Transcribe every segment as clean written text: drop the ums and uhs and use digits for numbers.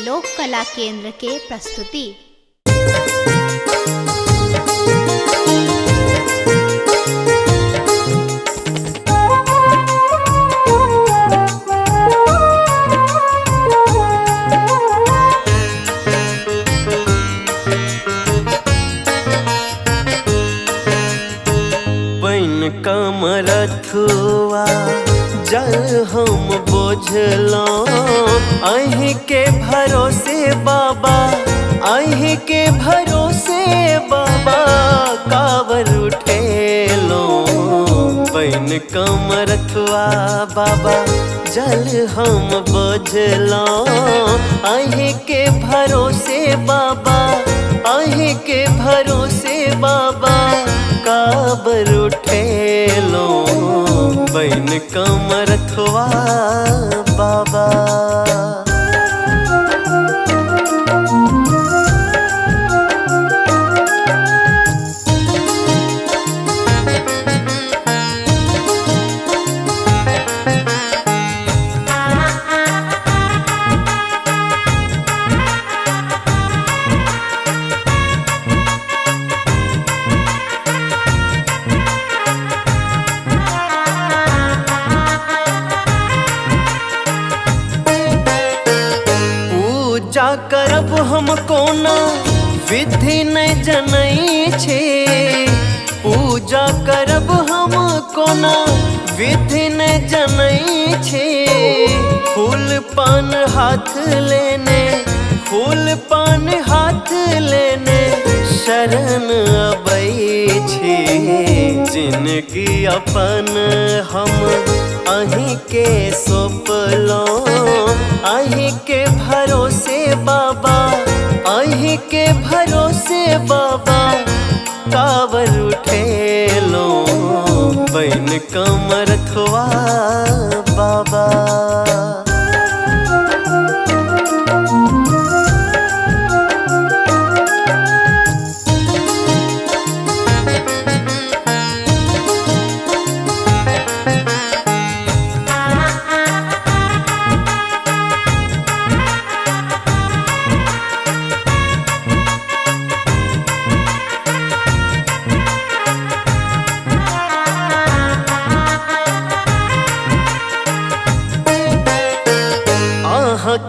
लोक कला केंद्र के प्रस्तुति। कमरथुआ जल हम बोझलो, अहीं के भरोसे बाबा, अहीं के भरोसे बाबा कावर उठेलो। बन कमरथुआ बाबा जल हम बोझलो, अहीं के भरोसे बाबा, अहीं के भरोसे बाबा काबर उठेलो। बन कमरथुआ बाबा। पूजा करब हम कोना विधि नहीं जनई छे, पूजा करब हम कोना विधि नहीं जनई छे। फूल पान हाथ लेने, फूल पान हाथ लेने शरण अबै छे। जिनगी अपन हम अहीं के सौंपलो, अहीं के भरोसे बाबा, अहीं के भरोसे बाबा कावर उठेलो। बन कमरथुआ बाबा।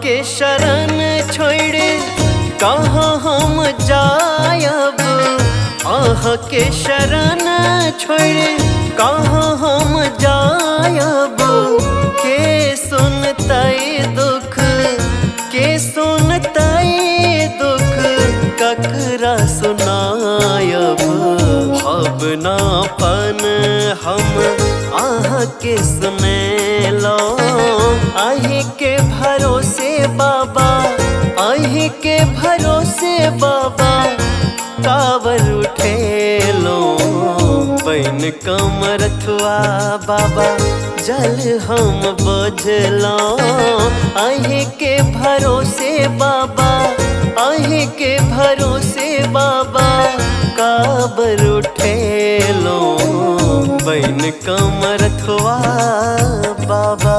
के शरण छोड़े कहाँ हम जायब, आहाँ के शरण छोड़े कहाँ हम जायब। के सुनतै दुख, के सुनतै दुख ककरा सुनायब। भावनापन हम आहाँ के सुनेलो, अहीं के भरोसे बाबा, अहीं के भरोसे बाबा कावर उठेलो। बन कमरथुआ बाबा जल हम बोझलो, अहीं के भरोसे बाबा, अहीं के भरोसे बाबा काबर उठेलो। बन कमरथुआ बाबा।